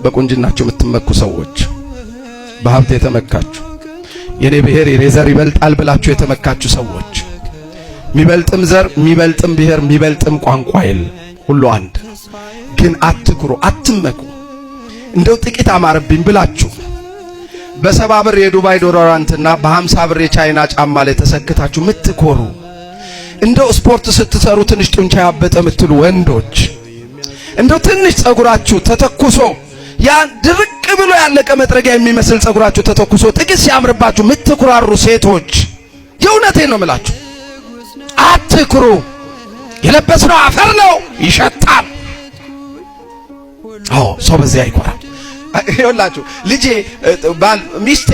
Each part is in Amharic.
በቁንጅናችሁ የምትመኩ ሰዎች፣ በሀብት የተመካችሁ፣ የኔ ብሔር የኔ ዘር ይበልጣል ብላችሁ የተመካችሁ ሰዎች፣ የሚበልጥም ዘር፣ የሚበልጥም ብሔር፣ የሚበልጥም ቋንቋ የለም። ሁሉ አንድ ነው። ግን አትኩሩ፣ አትመኩ። እንደው ጥቂት አማረብኝ ብላችሁ በ70 ብር የዱባይ deodorant ና በ50 ብር የቻይና ጫማ ላይ ተሰክታችሁ ምትኮሩ፣ እንደው ስፖርት ስትሰሩ ትንሽ ጡንቻ ያበጠ የምትሉ ወንዶች፣ እንደው ትንሽ ጸጉራችሁ ተተኩሶ፣ ያ ድርቅ ብሎ ያለቀ መጥረጊያ የሚመስል ጸጉራችሁ ተተኩሶ ጥቂት ሲያምርባችሁ ምትኩራሩ ሴቶች፣ የእውነቴን ነው የምላችሁ፣ አትኩሩ። የለበስነው አፈር ነው፣ ይሸታል። አዎ፣ ሰው በዚያ አይኮራም። ይኸውላችሁ፣ ልጄ፣ ባል፣ ሚስቴ፣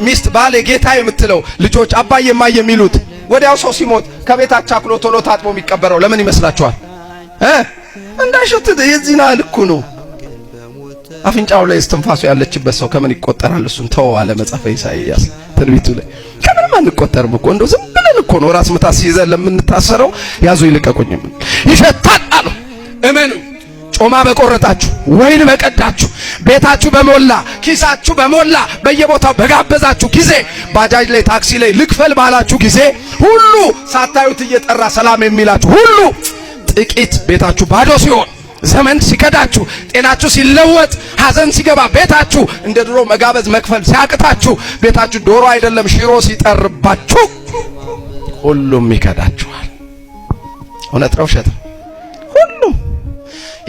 ሚስት፣ ባሌ፣ ጌታ የምትለው፣ ልጆች አባዬ እማዬ የሚሉት፣ ወዲያው ሰው ሲሞት ከቤት አቻክሎ ቶሎ ታጥቦ የሚቀበረው ለምን ይመስላችኋል? እንዳይሸት። የዚህን ያህል እኮ ነው። አፍንጫው ላይ እስትንፋሱ ያለችበት ሰው ከምን ይቆጠራል? እሱን ተወው አለ መጽሐፈ ኢሳይያስ ትንቢቱ ላይ። ከምንም አንቆጠርም እኮ፣ እንደው ዝም ብለን እኮ ነው ራስ ምታት ሲይዘን ለምንታሰረው ያዙ ይልቀቁኝም። ይሸታል አሉ። እመኑ። ጮማ በቆረጣችሁ፣ ወይን በቀዳችሁ፣ ቤታችሁ በሞላ፣ ኪሳችሁ በሞላ፣ በየቦታው በጋበዛችሁ ጊዜ፣ ባጃጅ ላይ፣ ታክሲ ላይ ልክፈል ባላችሁ ጊዜ ሁሉ ሳታዩት እየጠራ ሰላም የሚላችሁ ሁሉ ጥቂት ቤታችሁ ባዶ ሲሆን፣ ዘመን ሲከዳችሁ፣ ጤናችሁ ሲለወጥ፣ ሐዘን ሲገባ ቤታችሁ፣ እንደ ድሮ መጋበዝ መክፈል ሲያቅታችሁ፣ ቤታችሁ ዶሮ አይደለም ሽሮ ሲጠርባችሁ ሁሉም ይከዳችኋል። እውነት ነው ውሸት? ሁሉም።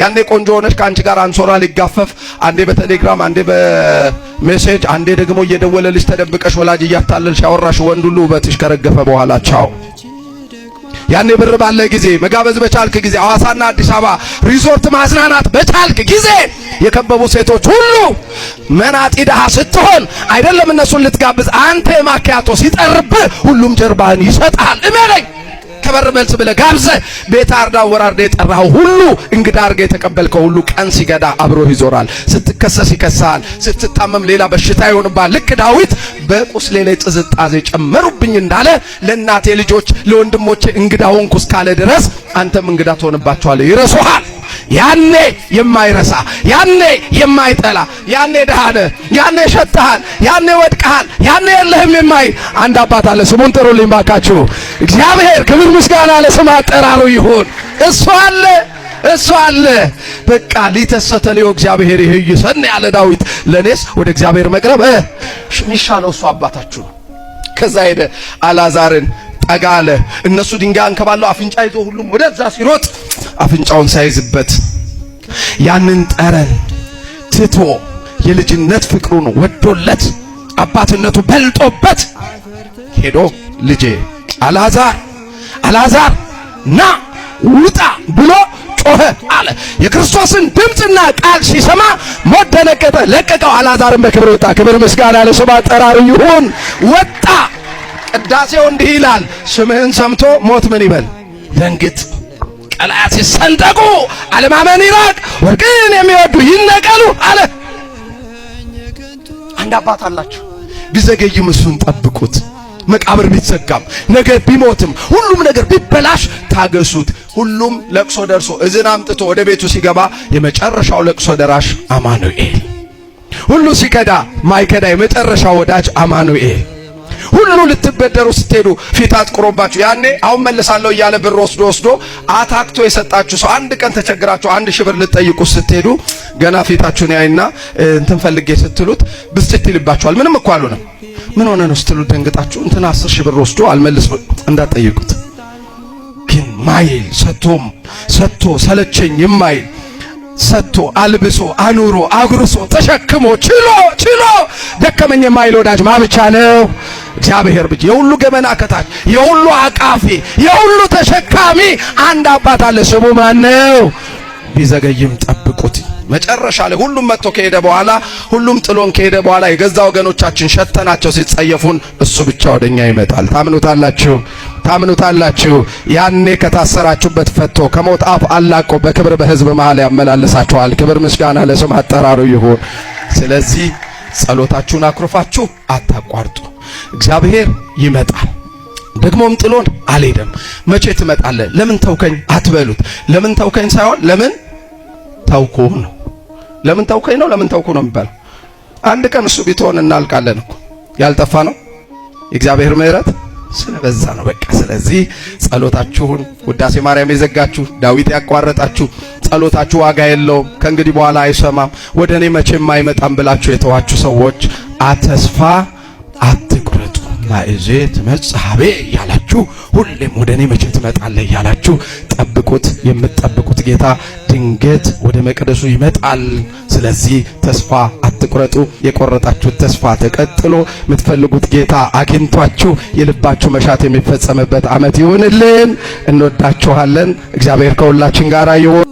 ያኔ ቆንጆ ሆነሽ ከአንቺ ጋር አንሶላ ሊጋፈፍ አንዴ በቴሌግራም፣ አንዴ በ message፣ አንዴ ደግሞ እየደወለልሽ ተደብቀሽ ወላጅ እያታለልሽ ያወራሽ ወንድ ሁሉ ውበትሽ ከረገፈ በኋላ ቻው። ያኔ ብር ባለ ጊዜ፣ መጋበዝ በቻልክ ጊዜ፣ ሐዋሳና አዲስ አበባ ሪዞርት ማዝናናት በቻልክ ጊዜ የከበቡ ሴቶች ሁሉ መናጢ ድሃ ስትሆን አይደለም እነሱን ልትጋብዝ አንተ የማኪያቶ ሲጠርብህ ሁሉም ጀርባህን ይሰጣል። እመነኝ። ከበር መልስ ብለህ ጋብዘህ ቤት አርዳ ወራርዳ የጠራኸው ሁሉ፣ እንግዳ አድርገህ የተቀበልከው ሁሉ ቀን ሲገዳ አብሮህ ይዞራል። ስትከሰስ ይከሳል። ስትታመም ሌላ በሽታ ይሆንብሃል። ልክ ዳዊት በቁስሌ ላይ ጥዝጣዜ ጨመሩብኝ እንዳለ፣ ለእናቴ ልጆች ለወንድሞቼ እንግዳ ሆንኩ እስካለ ድረስ አንተም እንግዳ ትሆንባቸዋለህ፣ ይረሱሃል። ያኔ የማይረሳ፣ ያኔ የማይጠላ፣ ያኔ ድሃ ነህ፣ ያኔ ሸተሃል፣ ያኔ ወድቀሃል፣ ያኔ የለህም የማይል አንድ አባት አለ። ስሙን ጥሩልኝ ባካችሁ። እግዚአብሔር ክብር ምስጋና ለስም አጠራሩ ይሁን። እሱ አለ፣ እሱ አለ። በቃ ሊተሰ ተልዮ እግዚአብሔር ይህይሰን ያለ ዳዊት፣ ለኔስ ወደ እግዚአብሔር መቅረብ የሚሻለው እሱ አባታችሁ ነው። ከዛ ሄደ፣ አላዛርን ጠጋ አለ። እነሱ ድንጋይ አንከባለው አፍንጫ ይዞ ሁሉም ወደዛ ሲሮጥ አፍንጫውን ሳይዝበት ያንን ጠረን ትቶ የልጅነት ፍቅሩን ወዶለት አባትነቱ በልጦበት ሄዶ ልጄ አልዓዛር፣ አልዓዛር ና ውጣ ብሎ ጮኸ አለ። የክርስቶስን ድምፅና ቃል ሲሰማ ሞት ደነገጠ፣ ለቀቀው። አልዓዛርን በክብር ወጣ። ክብር ምስጋና ለስሙ አጠራሩ ይሁን። ወጣ። ቅዳሴው እንዲህ ይላል፣ ስምህን ሰምቶ ሞት ምን ይበል? ደንግጥ። ቀላያት ሲሰንጠቁ አለማመን ይራቅ፣ ወርቅን የሚወዱ ይነቀሉ አለ። አንድ አባት አላችሁ። ቢዘገይም እሱን ጠብቁት። መቃብር ቢዘጋም፣ ነገር ቢሞትም፣ ሁሉም ነገር ቢበላሽ ታገሱት። ሁሉም ለቅሶ ደርሶ እዝን አምጥቶ ወደ ቤቱ ሲገባ የመጨረሻው ለቅሶ ደራሽ አማኑኤል። ሁሉ ሲከዳ ማይከዳ የመጨረሻው ወዳጅ አማኑኤል። ሁሉ ልትበደሩ ስትሄዱ ፊት አጥቁሮባችሁ፣ ያኔ አሁን መልሳለሁ እያለ ብር ወስዶ ወስዶ አታክቶ የሰጣችሁ ሰው አንድ ቀን ተቸግራችሁ 1,000 ብር ልትጠይቁ ስትሄዱ ገና ፊታችሁን ያይና እንትን ፈልጌ ስትሉት ብስጭት ይልባችኋል። ምንም እኮ አልሆነም። ምን ሆነ ነው ስትሉት ደንግጣችሁ እንትን 10,000 ብር ወስዶ አልመልስ እንዳትጠይቁት። ግን ማይል፣ ሰጥቶም ሰጥቶ ሰለቸኝ የማይል፣ ሰጥቶ አልብሶ አኑሮ አጉርሶ ተሸክሞ ችሎ ችሎ ደከመኝ የማይል ወዳጅ ማ ብቻ ነው? እግዚአብሔር ብቻ። የሁሉ ገመና ከታች፣ የሁሉ አቃፊ፣ የሁሉ ተሸካሚ አንድ አባት አለ። ስሙ ማን ነው? ቢዘገይም ጠብቁት። መጨረሻ ላይ ሁሉም መጥቶ ከሄደ በኋላ፣ ሁሉም ጥሎን ከሄደ በኋላ፣ የገዛ ወገኖቻችን ሸተናቸው ሲጸየፉን እሱ ብቻ ወደኛ ይመጣል። ታምኑታላችሁ? ታምኑታላችሁ? ያኔ ከታሰራችሁበት ፈቶ ከሞት አፍ አላቆ በክብር በሕዝብ መሃል ያመላልሳችኋል። ክብር ምስጋና ለስም አጠራሩ ይሁን። ስለዚህ ጸሎታችሁን አኩርፋችሁ አታቋርጡ። እግዚአብሔር ይመጣል። ደግሞም ጥሎን አልሄደም። መቼ ትመጣለህ? ለምን ተውከኝ አትበሉት። ለምን ተውከኝ ሳይሆን ለምን ተውኩህ ነው። ለምን ተውከኝ ነው፣ ለምን ተውኩ ነው የሚባለው። አንድ ቀን እሱ ቢትሆን እናልቃለን እኮ። ያልጠፋ ነው የእግዚአብሔር ምሕረት ስለበዛ ነው። በቃ ስለዚህ ጸሎታችሁን፣ ውዳሴ ማርያም የዘጋችሁ፣ ዳዊት ያቋረጣችሁ፣ ጸሎታችሁ ዋጋ የለውም፣ ከእንግዲህ በኋላ አይሰማም፣ ወደ እኔ መቼም አይመጣም ብላችሁ የተዋችሁ ሰዎች አተስፋ አትቁረጡ። ማእዜ ትመጽእ ኀቤ እያላችሁ፣ ሁሌም ወደ እኔ መቼ ትመጣለህ እያላችሁ ጠብቁት። የምትጠብቁት ጌታ ድንገት ወደ መቅደሱ ይመጣል። ስለዚህ ተስፋ አትቁረጡ። የቆረጣችሁት ተስፋ ተቀጥሎ የምትፈልጉት ጌታ አግኝቷችሁ የልባችሁ መሻት የሚፈጸምበት ዓመት ይሁንልን። እንወዳችኋለን። እግዚአብሔር ከሁላችን ጋር ይሁን።